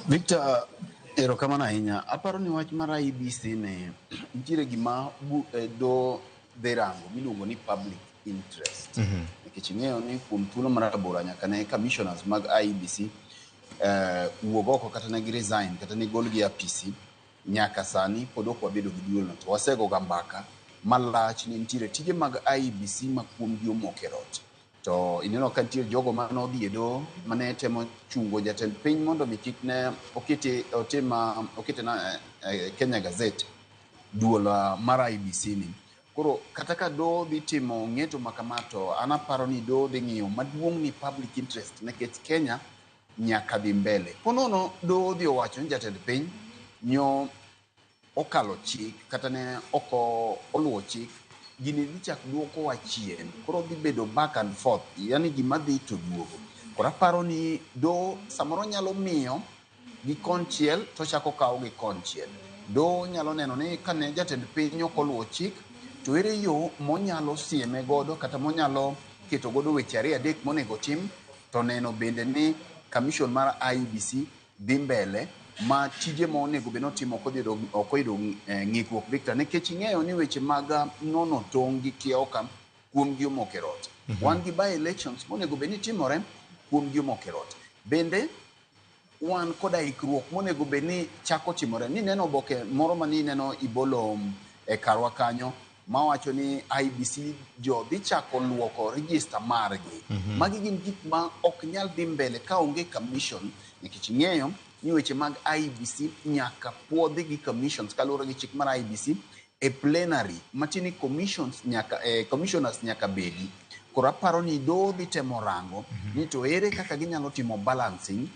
Victor, erokamano ahinya. Aparo ni wach mar IEBC ni nitiere gima do dhi rango miluongo ni public interest. Nikech ing'eyo ni kuom thuolo marabora nyaka ne commissioners mag IEBC wuog oko kata ne gi resign kata ne golgi e apisi, nyaka sani pod ok wabedo gi duol no. To wasegoga mbaka malach ni nitiere tije mag IEBC ma kuom gi omoko e rot. To ineno ka nitie jogo mane odhi e doho mane temo chungo jatend piny mondo mi kik ne okete otim okete na Kenya Gazette duol mar IEBC ni. Koro kata ka doho dhi timo ng'eto ma kama, to an aparo ni doho dhi ng'iyo maduong' ni public interest, nikech Kenya nyaka dhi mbele. Ponono doho odhi owacho ni jatend piny nyo okalo chik kata ne ok oluwo chik, gini dhi chak duokowa chien. Koro dhi bedo back and forth, yani gima dhi to duogo. Koro aparo ni doho samoro nyalo miyo gi konchiel to chako kawo gi konchiel. Doho nyalo neno ni kane jatend piny ok oluwo chik, to ere yo monyalo sieme godo kata monyalo keto godo weche ariyo adek monego tim, to neno bende ni commission mar IEBC dhi mbele ma tije ma onego bed notimo ok oyudo ng'ikruok, Victor, nikech ing'eyo ni weche mag nono tong' gi kiewo ka kuom gi omoko e rot. Wan gi by elections monego bed ni timore kuom gi omoko e rot. Bende wan koda ikruok monego bed ni chako timore. Nineno oboke moro ma nineno ibolo e karwa kanyo mawacho ni IEBC jo dhi chako luoko register margi. Magi gin gik ma ok nyal dhi mbele ka onge commission, nikech ing'eyo ni weche mag IEBC nyaka puodhi gi commissions kaluwore gi chik mar IEBC e plenary, matiende ni commissions nyaka, commissioners nyaka bedi. Koro aparo ni doho dhi temo rango ni to ere kaka ginyalo timo balancing.